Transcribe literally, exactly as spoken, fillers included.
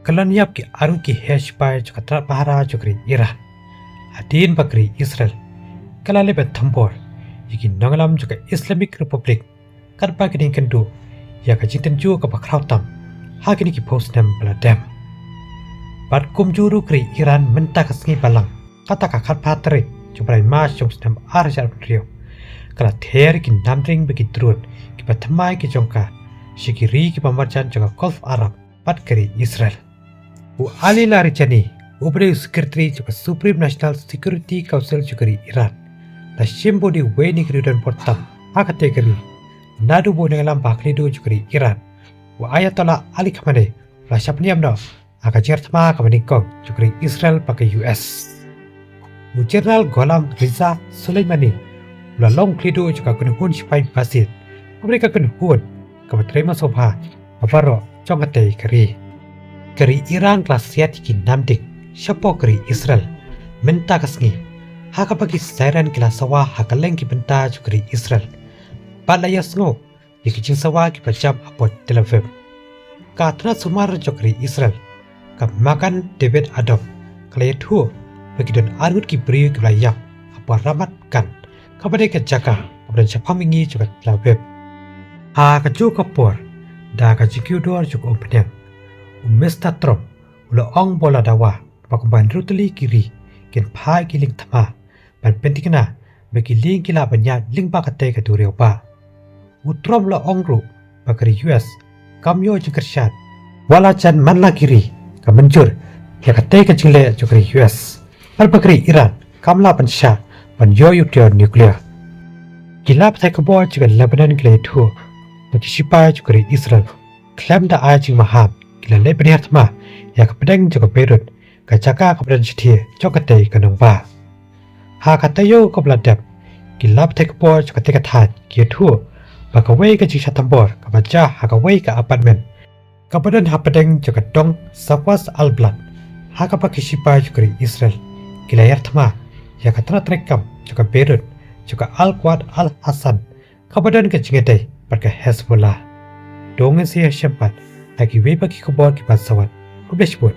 Ka la ïap ki arngut ki heh shipai jong ka tnat pahara jong ka ri Iran. Hadien ba ka ri Israel ka la leit ban thombor ïa ki nongïalam jong ka Islamic Republic katba ki dang ïakynduh ïa ka jingtynjuh kaba khraw tam ha kine ki phew snem ba la dep. Bad kumjuh ruh ka ri Iran mynta ka sngi Balang, kata ka khatphra tarik jong u bnai March jong u snem ar hajar arphew hynriew, ka la ther ïa ki namding bad ki drone kiba thymmai ki jong ka sha ki ri kiba marjan jong ka Gulf Arab bad ka ri Israel. U Ali Larijani, uba dei u Secretary jong ka Supreme National Security Council jong ka ri Iran, la shim bad u dei uwei na ki riewdonbor tam ha katei ka ri naduh ba u nongïalam ba khlieh duh jong ka ri Iran, u Ayatollah Ali Khamenei, u la shah pynïap noh ha ka jingïathma kaba nyngkong jong ka ri Israel bad ka U S. U General Gholam Reza Soleimani u la long u khlieh duh jong ka kynhun shipai Basij, kaba dei ka kynhun kaba trei masoh bha ha baroh jong katei ka ri. Ka ri Iran ka la siat ïa ki namding shapoh ka ri Israel mynta ka sngi, ha kaba ki siren ki la sawa ha kylleng ki bynta jong ka ri Israel, bad la ïasngew ïa ki jingsawa kiba jam hapoh Tel Aviv. Ka tnat sumar jong ka ri Israel, ka Magen David Adom, ka la ïathuh ba ki don arngut ki briew kiba la ïap hapoh Ramat Gan, kaba dei ka jaka kaba don shaphang mihngi jong ka Tel Aviv. Ha kajuh ka por, da ka jingkiew dor jong ka umphniang, u Mister Trump u la ong ba u la dawa ba kumba hynriew tylli ki ri kin phah ïa ki lieng thma ban pynthikna ba ki lieng ki lah ban ïaid lyngba katei ka duriaw bah. U Trump u la ong ruh ba ka ri U S kam ïoh jingkyrshan wat la jan man la ki ri ka mynjur ïa katei ka jingleh jong ka ri U S, bad ba ka ri Iran kam lah ban shah ban ïoh ïa u tiar nuclear. Ki lad pathai khubor jong ka Lebanon ki la ïathuh ba ki shipai jong ka ri Israel khlem da ai jingmaham ki la leit ban ïar thma ïa ka pdeng jong ka Beirut, ka jaka kaba don shathie jong katei ka nongbah. Ha ka taïew kaba la dep, ki lad pathai khubor jong katei ka thaiñ ki ïathuh ba kawei ka jingshah thombor kaba jia ha kawei ka apartment kaba don hapdeng jong ka dong Safwas al-Balad, ha kaba ki shipai jong ka ri Israel ki la ïar thma ïa ka tnat treikam jong ka Beirut jong ka Al-Quwat Al-Hassan, kaba don ka jingïadei bad ka Hezbollah. To ngin sa ïashem pat ha kiwei pat ki khubor kiban sa wan. Khublei shibun.